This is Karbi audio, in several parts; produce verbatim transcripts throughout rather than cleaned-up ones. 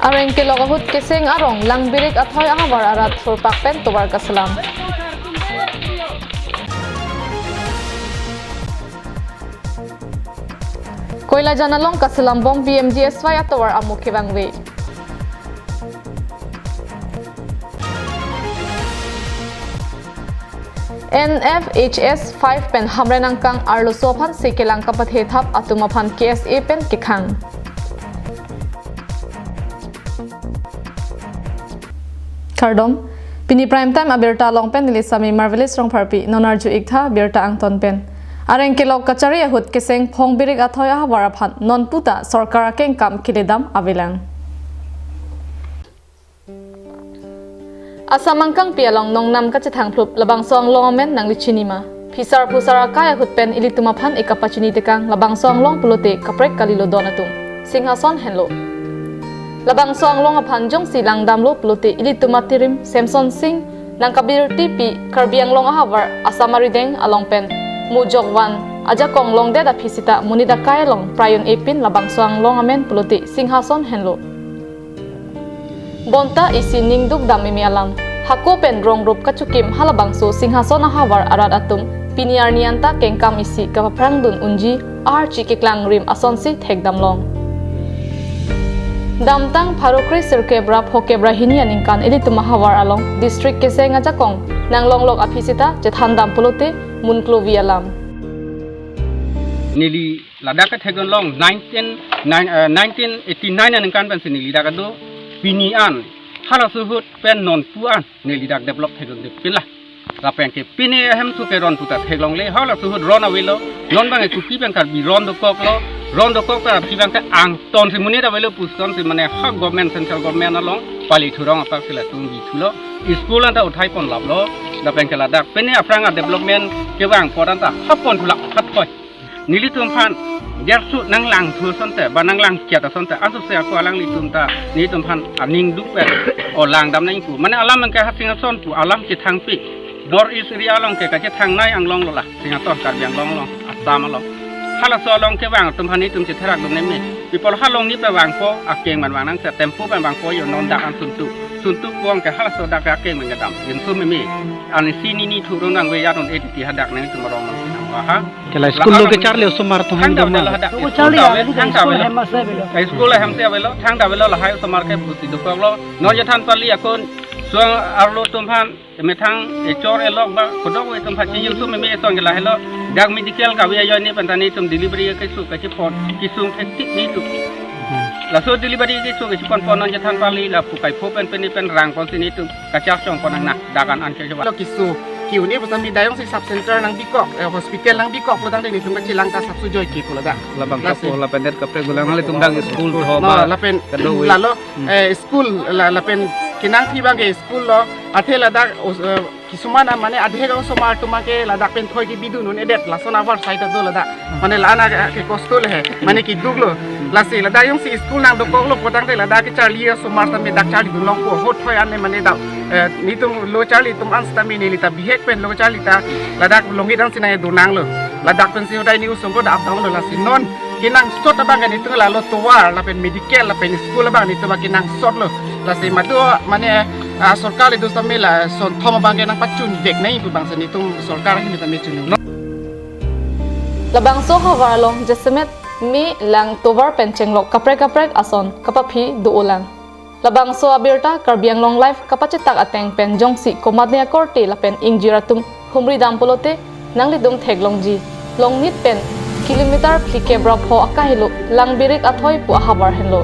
Areng kelok ahut keseng arong Langbirik athoi ahavar arat thurpak pen tovar kaselam. Koilajan along kaselam bom P M G S Y atovar amu kevangve. N F H S five pen Hamren angkang arloso aphan si kelang kapathe thap atum aphan K S A pen kekhang. Kardom, pini Prime Time abirta along pen neli Sami Marvelous Rongpharpi, non arju-ik tha birta angton pen. Areng kelok kachari ahut keseng Phongbirik athoi ahavar aphan non puta sorkar akengkam keledam avelang. Assam angkangpi along nongnam kachethang phlup labangso anglong amen nangli chini ma? Phisar phusar akai ahut pen ilitum aphan ik kapachini tekang labangso anglong pulote kaprek kalilo don atum. Singhason henlo. Labangso anglong aphan jongsi langdamlo pulote ilitum atirim Semson Sing nangkabirtipi Karbi Anglong ahavar Assam arideng along pen Mujokvan ajakong longdet aphi sita monit akai along prayon epin labangso anglong amen pulote Singhason henlo. Bonta isi ning dukdam meme alam. Hako pen rong rup kachukim halabangso Singhason ahavar arat atum pini arni anta kengkam isi kapaphrangdun unji aharchi keklang rim asonsi thekdam long. Damtang pharo kre sirkep ra phokep ra hini aningkan ilitum ahavar along district keseng ajakong nanglonglok aphi sita chethandam pulote munklovi alam. Neli ladak kethekdun long nineteen, nine, eh, nineteen eighty-nine aningkan pensi neli dak kedo, pini an halaso ahut pen nonpu an neli dak develop thekdunde pinla. Lapen ke pini ahem thu ke ron puta theklongle, halaso ahut ron avelo, non bang ke Kuki bang Karbi ron dokoklo, ron dokok ta aphi bang ke angtonsi monit avelo, pusonsi mane ha government, central government along pali thurong apak sila tungbi thulo, school anta uthai ponlaplo, lapen ke ladak pini aphrang a development kevang pon anta hapon thulak phathoi. Nelitum aphan gersu nanglang thu asonte, ba nanglang kiat asonte, ansose ako alanglitum ta nelitum aphan aning duk pen o langdam nangji pu. Mane alam ke ha Singhason pu alam chethangpi. North East area along ke kachethangnei anglong lo la, Singhason Karbi Anglong along, Assam along. Halaso along kevang atum aphan nelitum chetherak dun neme. Pi apot halongni pen vangpo, akeng man vang nangse, tempo pen vangpo yo, non dak an suntuk. Suntuk pon ke halaso dak akeng man kedam. Yinsu meme. Ani si nini thurun vangve ya non editi hadak nangtum arong nang sinam ha. Ke la school lo kecharli osomar atum thangta han avelo gamma. Hadak. School ta avelo, thangta avelo, school hem si avelo, thangta avelo lahai osomar ke pusi dokoklo. Non chethan pali akon suang arlo atum aphan methang echor elok ba kodok atum aphan chiyungsu meme eson ke lahelo. Dak medical kave ajoine pen ta nelitum delivery keso kachepon, kesung ke tik nelitum. Laso delivery keso kachepon pon non chethan pali lapu kaipho pen peni pen rang ponsi nelitum kachar chong pon nang na dakan an ke coba. Lo keso ke-un-e pusitame dayong si sub center nangbikok, eh, hospital nangbikok pulotangte nelitum kachelang ta sapsu joi ke pulo dak. Labang lasi kapo lapen det kaprek gulang nanglitum dak school tho. No, ba lapen kedo we. Lalo, hmm, eh, school la, lapen kenangpi bang ke school lo, athe ladak, eh, kisuman a mane adhe ga osomar atum ke ladak pen thoi kebidun un-edet, lason avarsai ta do ladak. Mane la-an a ke kosto le he, mane keduk lo. Lasi ladak jongsi school nangdokoklo pulotangte ladak kecharli osomar tame dak charlidun longpo, ahut thoi an ne mane dak, eh, nelitum lo charli atum an sitame neli ta bihek pen lo charli ta ladak longit ansi nangdun nanglo. Ladak pensi hodai ni usung ko da up down lo, lasi non kenangsot abang ke nelitum lalo tovar lapen medical lapen school abang nelitum kenangsot lo. Lasi madu mane, ah, sorkar le do sitame lason thom abang ke nangpachun dek nai pu bangsi nelitum sorkar ahin tame chun. Labangso ahavar along jasemet me lang tovar pen chenglok kaprek kaprek ason kapaphi do-olang. Labangso abirta Karbi Anglong Live kapachetak ateng pen jongsi komatne akorte lapen ingjir atum humridam pulote nanglitum theklongji. Longnit pen kilometer phlikep ra pho akahelo Langbirik athoi pu ahavar henlo.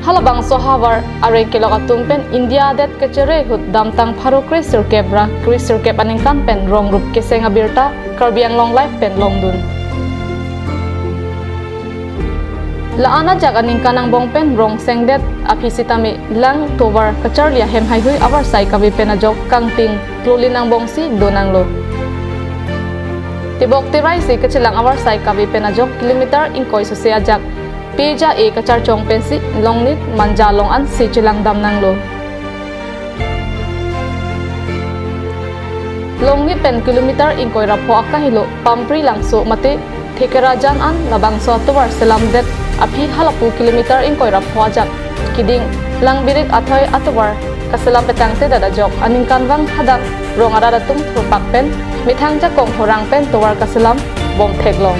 Halabangso ahavar areng kelok atum pen India adet kachere ahut damtang pharo kre sirkep ra kre sirkep aningkan pen rong rup keseng abirta Karbi Anglong Live pen longdun. La-an ajak aningkan angbong pen rong sengdet aphi sitame lang tovar kacharli ahem haihui avarsai kave pen ajok kangting klolin angbongsi do nanglo. Tebok terai si kachelang avarsai kave pen ajok kilometer ingkoi sose ajak peja e kacharchong pensi Longnit Manja along ansi chelangdam nanglo. Longnit pen kilometer ingkoi ra pho akahelo Pampri Langso mate Thekerajan an labangso atovar selamdet aphi halapu kilometer ingkoi ra pho ajat keding Langbirik athoi atovar kaselam petangtedet ajok aningkanvang hadak rong arat atum thurpak pen methang jakong horang pen tovar kaselam bom theklong.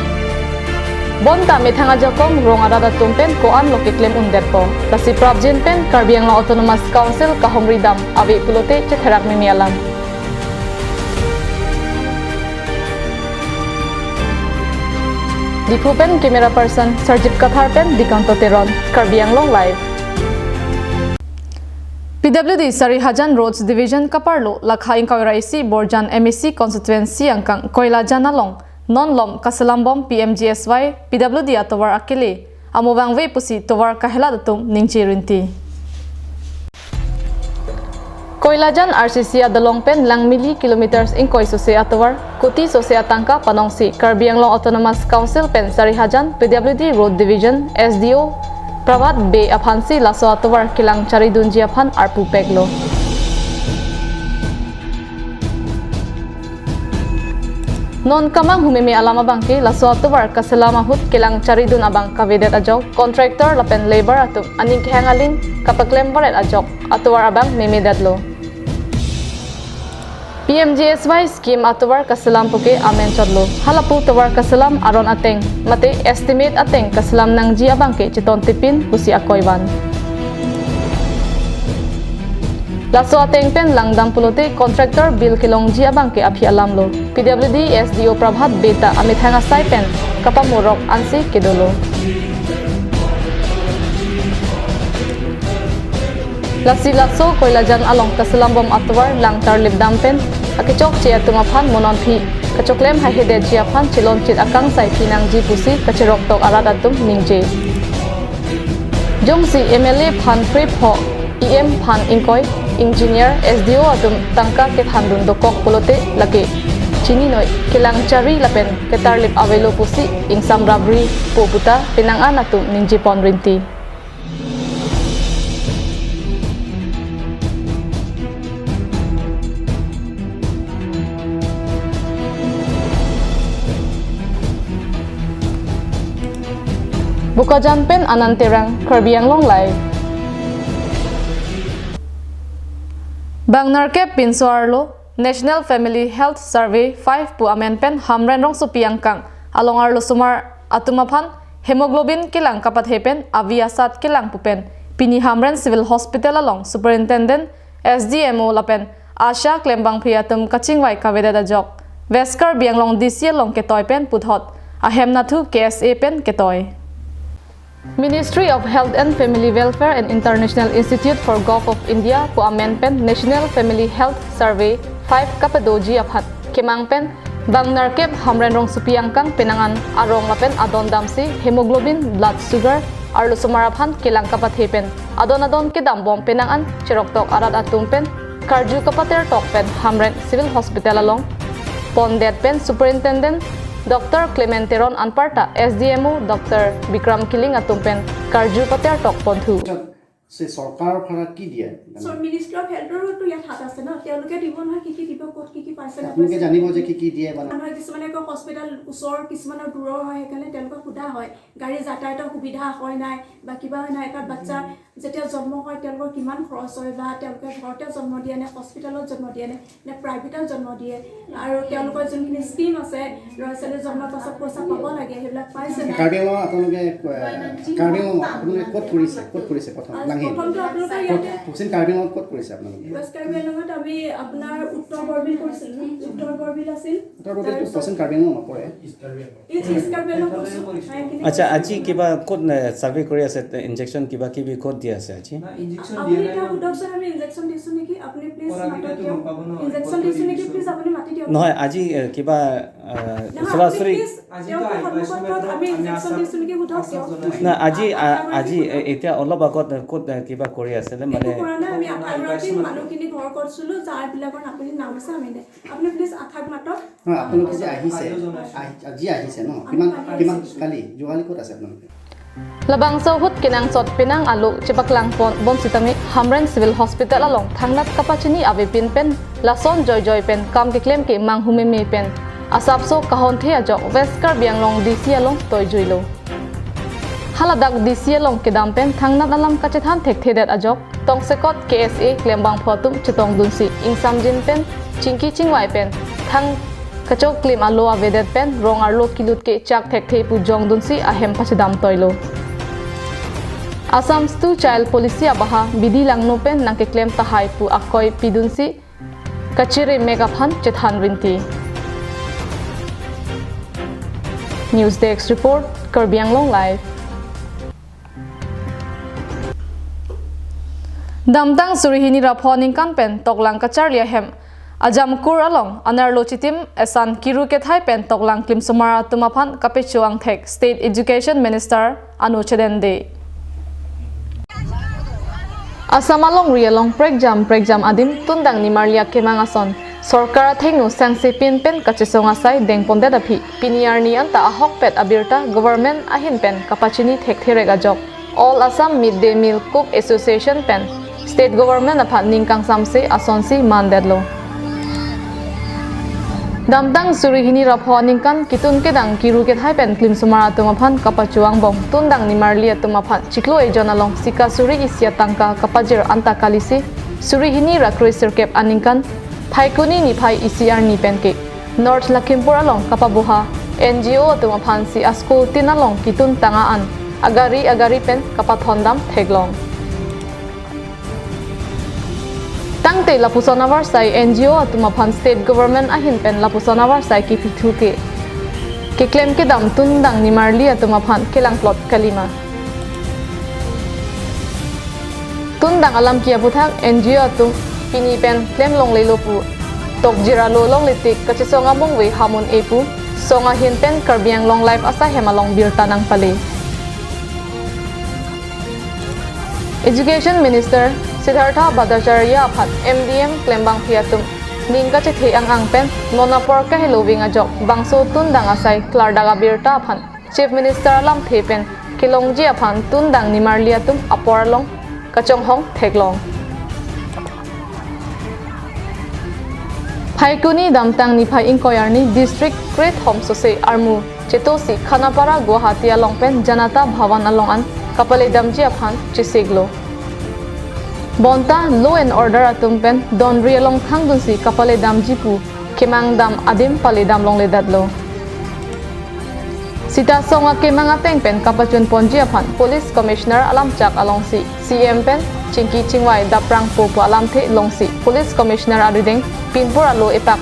Bonta methang ajakong rong arat atum pen ko-an lo keklem undetpo. Lasi prapjin pen Karbi Anglong Autonomous Council kahumri dam ave pulote chetherak meme alam. Diphu pen camera person Sarjit Kathar pen Dikanto Teron, Karbi Anglong Live. P W D Sarihajan Roads Division kaparlo lakha ingkoi ra isi Borjan M A C constituency angkang Koilajan along non lom kaselam bom P M G S Y P W D atovar akele amo vangve pusi tovar kahelat atum ningje rinti. Koilajan R C C adolong pen Langmili kilometers ingkoi sose atovar kuti sose atangka panongsi Karbi Anglong Autonomous Council pen Sarihajan P W D Road Division S D O Prabhat Bey aphansi laso atovar kelang charidunji aphan arpu peklo. Non kamanghu meme alam abangke laso atovar kaselam ahut kelang charidun abang kavedet ajok contractor lapen labour atum aning kehang aling kapaklem varet ajok atovar abang memedetlo. P M G S Y scheme atovar kaselam puke amen chotlo. Halapu tovar kaselam aron ateng mate estimate ateng kaselam nangji abangke chetontipin pusi akoi van. Laso ateng pen langdam pulote contractor bill kelongji abangke aphi alamlo. P W D S D O Prabhat Bey ta amethang asai pen kapamorok ansi kedolo. Lasi laso Koilajan along kaselam bom atovar lang tarlip dam pen akechokche atum aphan mo non aphi kachoklem haihedetji aphan chelonchit akangsai pinangji pusi kacheroktok arat atum ningje. Jongsi M L A aphan prepho, E M aphan ingkoi, engineer, S D O atum tangka kethandun dokok pulote lake chininoi kelang chari lapen ketarlip avelo pusi ingsam rabri po puta penang an atum ningjepon rinti. Bokajan pen Anand Terang, Karbi Anglong Live. Bang nerkep pinso arlo National Family Health Survey five pu amen pen Hamren rongsopi angkang along arlosomar atum aphan hemoglobin kelang kapathe pen avi asat kelang pu pen pini Hamren Civil Hospital along Superintendent, S D M O lapen ASHA klembangphli atum kachingvai kavedet ajok West Karbi Anglong D C along ketoi pen puthot ahem nathu K S A pen ketoi. Ministry of Health and Family Welfare and International Institute for Gulf of India pu amen pen National Family Health Survey five kapadoji aphan kemang pen bang nerkep Hamren rongsopi angkang penang an arong lapen adon damsi hemoglobin, blood sugar, arlosomar aphan kelang kapathe pen adon adon kedam bom penang an cheroktok arat atum pen karju kapater tok pen Hamren Civil Hospital along pondet pen Superintendent Doctor Clement Teron anparta S D M O Doctor Bikram Killing atum pen karju pater tok ponthu. সে চৰকাৰৰ ফালে কি দিয়ে? মানে, চ-, ministry of হেল্থৰো তো ইয়াত হাত আছে ন, তেওঁলোকে দিব নহয় কি কি দিব, ক'ত কি কি পাইছে আপোনালোকে নাপাইছে। জানিব যে কি কি দিয়ে মানে। মানুহে কিছুমানে কয় হস্পিটেল ওচৰ, কিছুমানৰ দূৰৰ হয়, সেইকাৰণে তেওঁলোকক সোধা হয় গাড়ী যাতায়াতৰ সুবিধা হয় নাই বা কিবা হয় নাই। এটা বাচ্চা যেতিয়া জন্ম হয় তেওঁলোকৰ কিমান খৰচ হয় বা তেওঁলোকে ঘৰতে জন্ম দিয়ে নে হস্পিটেলত জন্ম দিয়ে নে নে প্ৰাইভেটত জন্ম দিয়ে, আৰু তেওঁলোকৰ যোনখিনি স্কিম আছে, ল'ৰা ছোৱালী জন্মৰ পাছত পইচা পাব লাগে, সেইবিলাক পাইছে নাই? কাৰ্বি আংলঙত আপোনালোকে, এ, কাৰ্বি আংলঙত আপোনালোকে ক'ত কৰিছে? ক'ত কৰিছে প্ৰথম? আজ লাংহিত? প্ৰথমটো আপোনালোকৰ ক'ত, ইয়াতে পশ্চিম কাৰ্বি আংলঙত ক'ত কৰিছে আপোনালোকে? ৱেষ্ট কাৰ্বি আংলঙত আমি আপোনাৰ উত্তৰ বৰবিল কৰিছিলোঁ। উত্তৰ বৰবিল আছিল। উত্তৰ বৰবিলটো তাৰপিছত পশ্চিম কাৰ্বি আংলং নপৰে। ইষ্ট, ইষ্ট কাৰ্বি আংলং কৰিছোঁ। আচ্ছা, আজি কিবা ক'ত, এ, চাৰ্ভে কৰি আছে? ইনজেকশ্যন কিবা কিবি ক'ত দি আছে আজি? না, ইনজেকশ্যন আপুনি দিয়া নাই এতিয়া ন। সোধকচোন, আমি ইনজেকশ্যন দিছোঁ নেকি? আপুনি প্লিজ পৰাকেইটাতো মাতক কিয়? গম পাব ন, ইনজেকশ্যন ক'ত দিছোঁ নেকি? কৰি প্লিজ আপুনি মাতি দিয়ক। নহয়, আজি, এ, কিবা, এ, নহয়, ওচৰা আপুনি ওচৰি প্লিজ আজিতো তেওঁকো আই সন্মুখত পাইছোঁ কওক, আমি মেডাম, ইনজেকশ্যন আমি দিছোঁ নেকি সোধক আপোনাক কিয়? জনাই না, আজি, দিম। আ-, আজি, এ, এতিয়া অলপ আগত ক'ত, এ, কিবা কৰি আছিলে, একো মানে কৰা নাই, আমি আশাগৰাকী, মানুহখিনি ঘৰ ক'ত চুলো, যাৰবিলাকৰ নাম, নাম আছে, আমি দে-, আপুনি প্লিজ আশাক মাতক। নহয়, আপোনালোকে যে আহিছে, আহি-, আজি আহিছে ন? কিমান, কিমান কালি? যোৱাকালি ক'ত আছে আপোনালোকে? Labangso ahut kenangsot penang alo chepaklang pon bom sitame Hamren Civil Hospital along thangnat kapachini avepin pen lason joijoi pen kam keklem ke manghu meme pen asapso kahonthe ajok West Karbi Anglong D C along toijuilo. Haladak D C along kedam pen thangnat alam kachethan thekthedet ajok, tongsekot K S A klembangphu atum chetongdunsi ingsamjin pen chingki chingvai pen thang kachoklim alo avedet pen rong arlo kilut ke chak thekthe pu jongdunsi ahem pachedam toilo. Assam Stu Child Policy abaha bidi langno pen nangkeklem tahai pu akoi pidunsi kachere mek aphan chethan rinti. News Desk Report, Karbi Anglong Live. Damtang suri hini ra pho aningkan pen toklang kacharli ahem Ajamkur along anerlo chitim esan kiru kethai pen toklang klimsomar atum aphan kapecho angthek State Education Minister Anu Chedende. Assam alongri along prekjam prekjam adim tundang nimarli akemang ason sorkar athengno sangse pin pen kachesong asai dengpondet aphi pini arni anta ahokpet abirta government ahin pen kapachini thektherek ajok All Assam Mid Day Meal Cook Association pen State Government aphan ning kangsamse asonsi mandetlo. Damtang suri hini ra pho aningkan kitun kedang kiru kethai pen klimsomar atum aphan kapacho angbong tundang nimarli atum aphan chiklo ejon along sika suri isi atangka kapajir anta kalisi suri hini ra kre sirkep aningkan Phaikuni niphai isi arni penke North Lakhimpur along kapabuha N G O atum aphansi a-school tin along kitun tanga an agari agari pen kapathondam theklong. Tangte lapuson avarsai N G O atum aphan State Government ahin pen lapuson avarsai kipithu ke keklem kedam tundang nimarli atum aphan kelangplot kalima. Tundang alam ki aputhak N G O atum pini pen klem longlelo pu tokjir alo longle tik kachesong amungve hamun e pu song ahin pen Karbi Anglong Live asai hem along birta nangpale. Education Minister Siddhartha Bhattacharya aphan M D M klembangpi atum ning kachethe ang ang pen non apor kahelo ving ajok bangso tundang asai klardak abirta aphan Chief Minister alamthe pen kelongji aphan tundang nimarli atum apor along kachonghong theklong. Phaikuni damtang niphai ingkoi arni District krethom sose armu chetosi Khanapara Guwahati along pen Janata Bhavan along an kapaledamji aphan chesiklo. Bonta law and order atum pen donri along thangdunsi kapaledamji pu kemang dam adim paledam longledetlo. Sita song akemang ateng pen kapachun ponji aphan Police Commissioner alamchak alongsi C M pen chingki chingvai daprang po pu alamthe longsi Police Commissioner arideng pinpur alo epak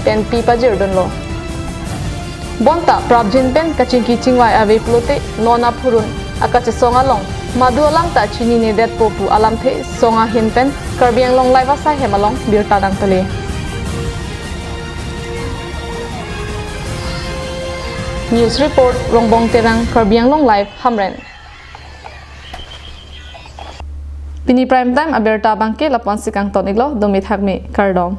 pen pi pajirdunlo. Bonta prapjin pen kachingki chingvai ave pulote non aphurun akachesong along madu alam ta chininedetpo pu alamthe song ahin pen Karbi Anglong Live asai hem along birta nangpale. News Report, Rongbong Terang, Karbi Anglong Live, Hamren. Pini prime time abirta abangke lapu-ansi kangton-iklo, dome thakme, kardom.